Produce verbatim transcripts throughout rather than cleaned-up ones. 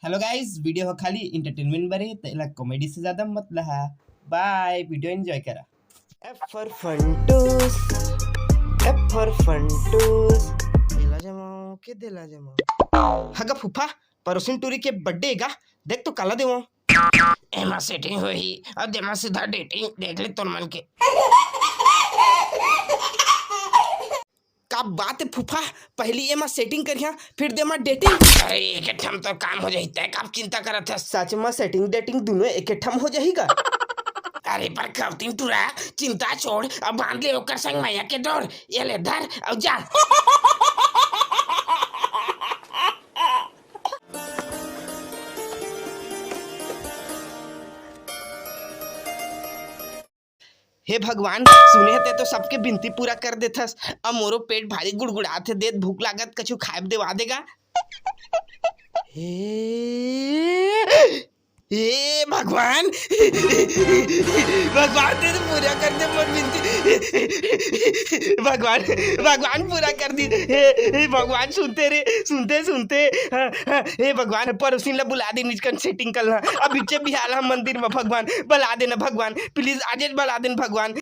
Hello guys, video ह खाली entertainment बर हे, त एला comedy से ज्यादा मत लहा। Bye, video enjoy करा। F for Funtoos, F for Funtoos। देला जमाओ के देला जमाओ। हगा फूफा, परोसिन टूरी के birthday गा, देख तो काला देवो। एमा setting होही, अब देमा सीधा dating, देख ले तोर मन के। का बात हे फूफा, पहली एमा setting करिहा, फिर देमा dating। अरे, एक ठम तो काम हो जाही, तै का चिंता करत हस? सच म setting dating दुनो एक ठम हो जाही का? अरे, पर खवतिन टूरा, चिंता छोड़, अब बांध ले ओकर संग मया के डोर, ये ले धर, अब जा। हे भगवान, सुने हे तै तो सबके बिनती पूरा कर देथस। अब मोरो पेट भारी गुड़गुड़ात हे, देत भूख लागत, कछु खाए देवा देगा। हे, हे भगवान, भगवान तै तो पूरा कर दे मोर बिनती। भगवान, भगवान पूरा कर दी। हे, हे भगवान, सुनते रे, सुनते, सुनते। हाँ, हाँ, हे भगवान, परोसिन ला बुला दे, निचकन setting कर ला। अब इच्चे बिहाल हम मंदिर में भगवान, बुला देना भगवान। Please, आजेच बला देन भगवान।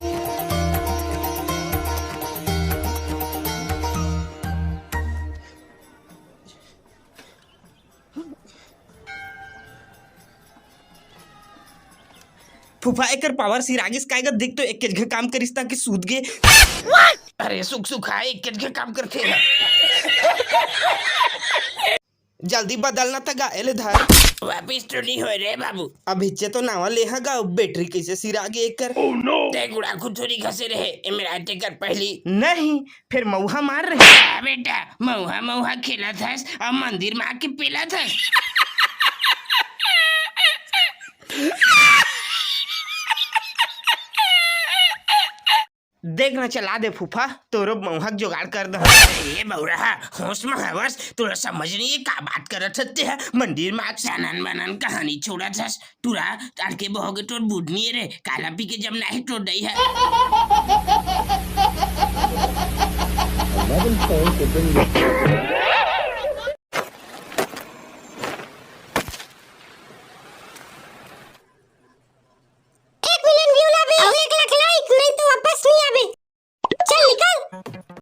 फूफा, एकर power सिरागिस काय गा, देख तो एकेच घे काम करिस ताकि सूत गे। अरे सुख सुख हा, एकेच घे काम करथे। जल्दी बदलना त गा, एले धर। वापिस तो नहीं होय रे बाबू। अब हिच्चे तो नावा ले हा गा, battery कैसे सिरा गे एकर। Oh no! ते गुड़ा खुथुरी घसे रहे, ए मेरा तेकर पहली। नहीं, फिर मऊहा मार रहे। आ बेटा, मऊहा मऊहा खेलत हस, अब मंदिर में आके पेलत हस। देख ना, चला दे फूफा, तोरो मऊहा के जुगाड़ कर दो। ए बौरा, होश में हवस? तोला समझ नहीं है का बात करत हस ते ह? मंदिर में आज सनन बनन कहानी छोड़त हस। टूरा, तार के बहोगे तोर बुढ़नी रे, काला पी के जब नाही तोर दई है। Eleven phones have been